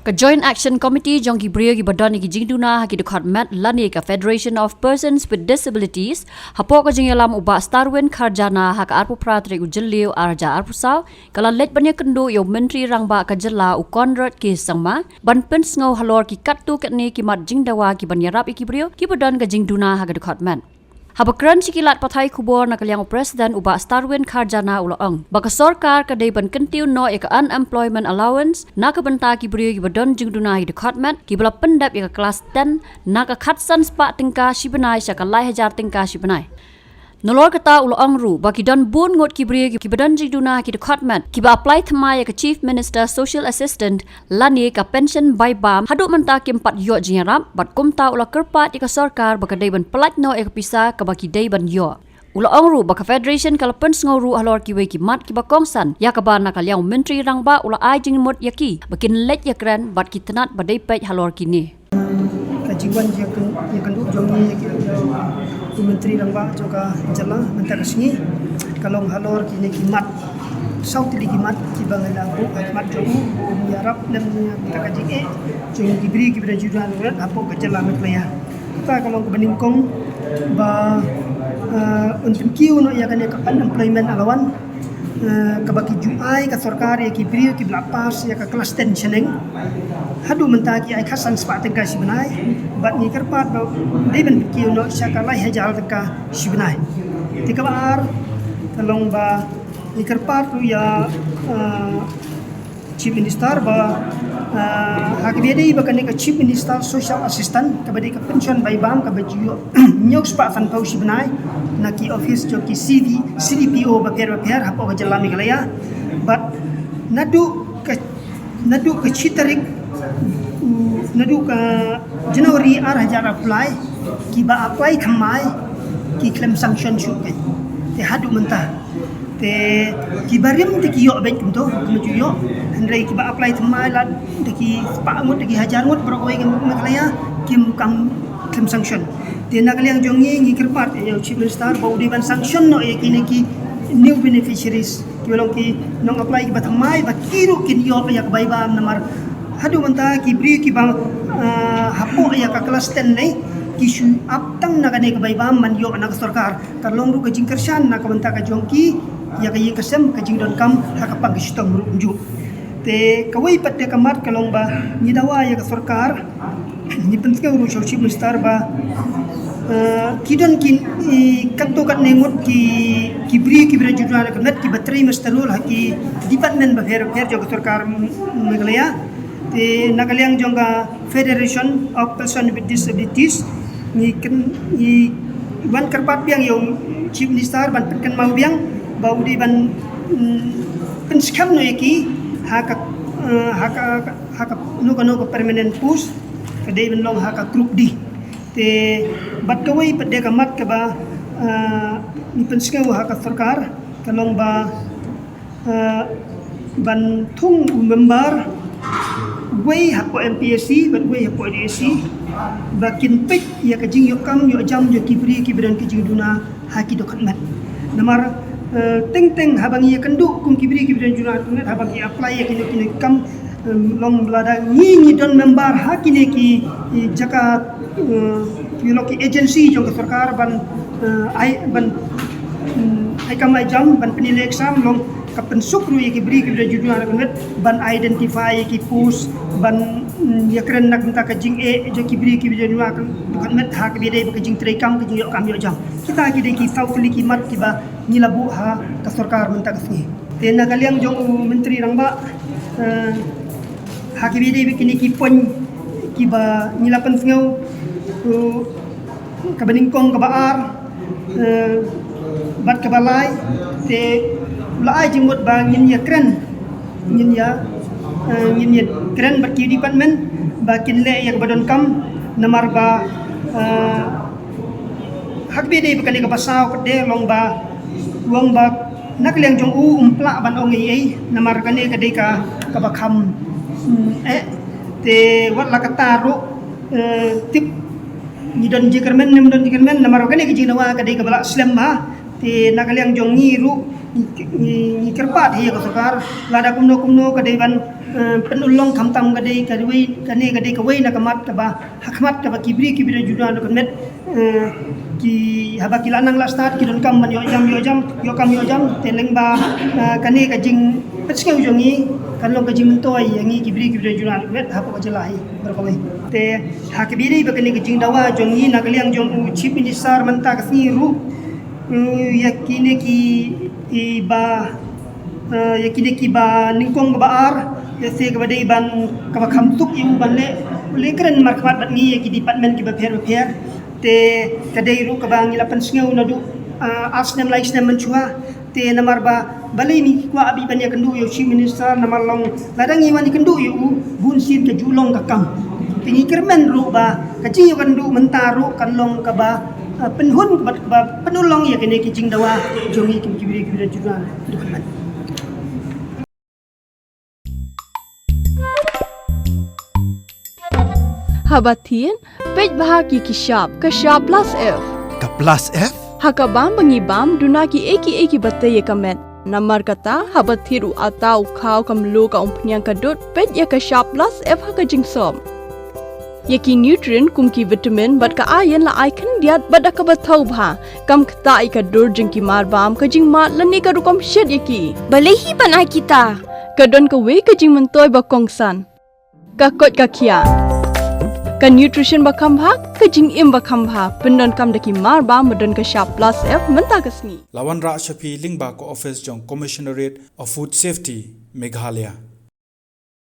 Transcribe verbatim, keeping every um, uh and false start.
Ka Joint Action Committee jong ki briew kiba don ïa ki jingduna ha ki dkhot met lane ka Federation of Persons with Disabilities, hapoh ka jingïalam u Bah Starwin Kharjana ha ka arphew phra tarik u Jylliew ar hajar arphew saw, ka la leit ban ïakynduh ïa u Myntri Rangbah ka jylla u Conrad K Sangma, ban pynsngew halor ki katto katne ki mat jingdawa kiban ïarap ïa ki briew kiba don ka jingduna ha ka dkhot met. Haba kren sha ki lad pathai khubor na ka liang u President u Bah Starwin Kharjana u la ong ba ka sorkar ka dei ban kyntiew noh ïa ka unemployment allowance na ka bynta ki briew kiba don jingduna ha ki dkhot met kiba la pyndep ïa ka klas ten na ka khatsan spah tyngka shi bnai sha ka lai hajar tyngka shi bnai. Nalor kata u la ong ruh ba ki don bun ngut ki briew kiba don jingduna ha ki dkhot met kiba apply thymmai ïa ka Chief Minister Social Assistance lane ka pension bai bam haduh mynta kim pat ïoh jingïarap, bad kumta u la kyrpad ïa ka sorkar ba ka dei ban pyllait noh ïa ka pisa kaba ki dei ban ïoh. U la ong ruh ba ka Federation ka la pynsngew ruh halor kiwei ki mat kiba kongsan ïa kaba na ka liang u Myntri Rangbah u la ai jingmut ïa ki ba kin leit ïakren bad ki tnat ba dei peit halor kine. Ka jingwan ïakyn-, ïakynduh jong ngi ïa ki, u Myntri Rangbah jong ka jylla mynta ka sngi ka long halor kine ki mat, saw tylli ki mat kiba ngi la buh ha khmat jong u, u ïarap lem mynta ka jingeh jong ki briew kiba don jingduna hapoh ka jylla Meghalaya. Kata ka long kaba nyngkong ba, eh, un pynkiew noh ïa kane ka unemployment allowance, eh, kaba ki ju ai ka sorkar ïa ki briew kiba la pass ïa ka klas ten shaneng haduh mynta ki ai khatsan spah tyngka shi bnai, bad ngi kyrpad ba dei ban pynkiew noh sha ka lai hajar tyngka shi bnai. Te kaba ar ka long ba ngi kyrpad ruh ïa, eh, Chief Minister ba, eh, ha kaba ïadei ba kane ka Chief Minister Social Assistance kaba dei ka pension bai bam kaba ju ïoh hynñiew spah sanphew shi bnai na ki office jong ki C D, C D P O bapher bapher hapoh ka jylla Meghalaya. Bad naduh ka, naduh ka shi tarik, mm, naduh ka January ar hajar arphew lai kiba apply thymmai ki khlem sanction shuh kein. Te haduh mynta te kiba rim te ki ïoh beit kumto, kumto ïoh. Hynrei kiba apply thymmai lada ki spah ngut, lada ki hajar ngut baroh kawei ka Meghalaya kim, kam khlem sanction. Te na ka liang jong ngi ngi kyrpad ïa u Chief Minister ba u dei ban sanction noh ïa kine ki new beneficiaries kiba long ki nong apply kiba thymmai ba ki ruh kin ïoh ïa ka bai bam namar haduh mynta ki briew kiba, ah, hapoh ïa ka klas ten ne ki shu ap tang na kane ka bai bam ban ïoh na ka sorkar. Ka long ruh ka jingkyrshan na ka bynta ka jong ki ïa ka ïing ka sem, ka jingdonkam ha ka pang ka shitom ruh kumjuh. Te kawei pat de ka mat ka long ba ngi dawa ïa ka sorkar, ngi pynsngew ruh sha u Chief Minister ba, eh, ki don ki, i, katto katne ngut ki, ki briew kiba don jingduna haduh mynta kiba trei muster roll ha ki department bapher bapher jong ka sorkar Meghalaya. Te na ka liang jong ka Federation of Persons with Disabilities, ngi kyn-, ngi wan kyrpad biang ïa u Chief Minister ban pynkynmaw biang ba u dei ban, mm, pynskhem noh ïa ki ha ka, eh, ha ka, ha ka, no ka, no ka permanent post, ka dei ban long ha ka group D. Te bad kawei pat de ka mat kaba, eh, ngi pynsngew ha ka sorkar ka long ba, eh, ban thung u member wei hapoh M P S C bad wei hapoh D S C ba kin peit ïa ka jingïoh kam ïoh jam jong ki briew kiba don ki jingduna ha ki dkhot met. Namar, eh, teng teng haba ngi ïakynduh kum ki briew kiba don jingduna ha ki dkhot met, haba ngi apply ïa kine kine ki kam, em, long lada ngi ngi don member ha kine ki, ki jaka, eh, ki long ki agency jong ka sorkar ban, eh, ai ban, mm, ai kam ai jam ban pynïaleh exam, long ka pynsuk ruh ïa ki briew kiba don jingduna haduh mynta ban identify ïa ki post, ban, mm, ïakren na ka bynta ka jingeh jong ki briew kiba don jingduna haduh mynta ha kaba ïadei bad ka jingtrei kam, ka jingïoh kam ïoh jam. Kita ki dei ki saw tylli ki mat kiba ngi la buh ha ka sorkar mynta ka sngi. Te na ka liang jong u Myntri Rangbah, eh, ha kaba ïadei bad kine ki point kiba ngi la pynsngew, eh, kaba nyngkong, kaba ar, eh, bad kaba lai, te u la ai jingmut ba ngin ïakren, ngin ïa, eh, ngin ïakren bad ki department ba kin leh ïa kaba donkam, namar ba, eh, ha kaba ïadei bad kane kaba saw pat de long ba, long ba na ka liang jong u um plah ban ong ei ei, namar kane ka dei ka, kaba kham, mm, eh, te wat la katta ruh, eh, tip ngi don jingkyrmen ne ym don jingkyrmen, namar kane ka jingdawa ka dei kaba la slem bha. Te na ka liang jong ngi ruh ngi, ngi, ngi kyrpad ïa ka sorkar lada kumno kumno ka dei ban Eh, pynulong khamtam ka dei ka wei, kane ka dei ka wei na ka mat kaba ha khmat kaba ki briew ki briew juna na ka met, eh, ki haba ki la nang la stad ki donkam ban ïoh jam ïoh jam ïoh kam ïoh jam te lyngba, eh, kane ka jingpynsngew jong ngi kan long ka jingmyntoi ïa ngi ki briew ki briew juna na ka met hapoh ka jylla hi. Baroh kawei te ha kaba ïadei bad kane ka jingdawa jong ngi na ka liang jong u Chief Minister mynta ka sngi ruh, mm, ïa kine ki, ki ba, eh, ïa kine ki ba nyngkong kaba ar, ïa se kaba dei ban kaba kham tuk ïa u ban leh, u leh kren markhmat bad ngi ïa ki department kiba pher bapher. Te ka dei ruh kaba ngi la pynsngew naduh, eh, ar snem lai snem mynshuwa. Te namar ba balei ngi kwah bha ban ïakynduh ïa u Chief Minister namar long lada ngi wan ïakynduh ïa u bun sien ka ju long ka kam. Te ngi kyrmen ruh ba ka jingïakynduh mynta ruh kan long kaba, eh, pynhun kaba, kaba pynulong ïa kane ka jingdawa jong ngi ki briew ki briew juna. Haba thied, peit bha ki ki shap, ka shap plus F. Ka plus F? Ha ka bam ba ngi bam, duna ki ei ki ei kiba tei ïa ka met. Namar kata, haba thied u atta u khaw ka mluh ka umphniang ka dud, peit ïa ka shap plus F ha ka jingsop. Ïa ki nutrient kum ki vitamin bad ka iron la ai khyndiat bad da kaba thaw bha. Kam ktah ïa ka dur jong ki mar bam, ka jingmad lane ka rukom shet ïa ki. Balei hi ban ai kita? Ka don kawei ka jingmyntoi ba kongsan. Ka koit ka khiah. Ka nutrition ba kham bha, ka jingim ba kham bha. Pyndonkam da ki mar bam ba don ka shap plus F mynta ka sngi. La wanrah sha phi lyngba ka office jong Commissionerate of Food Safety, Meghalaya.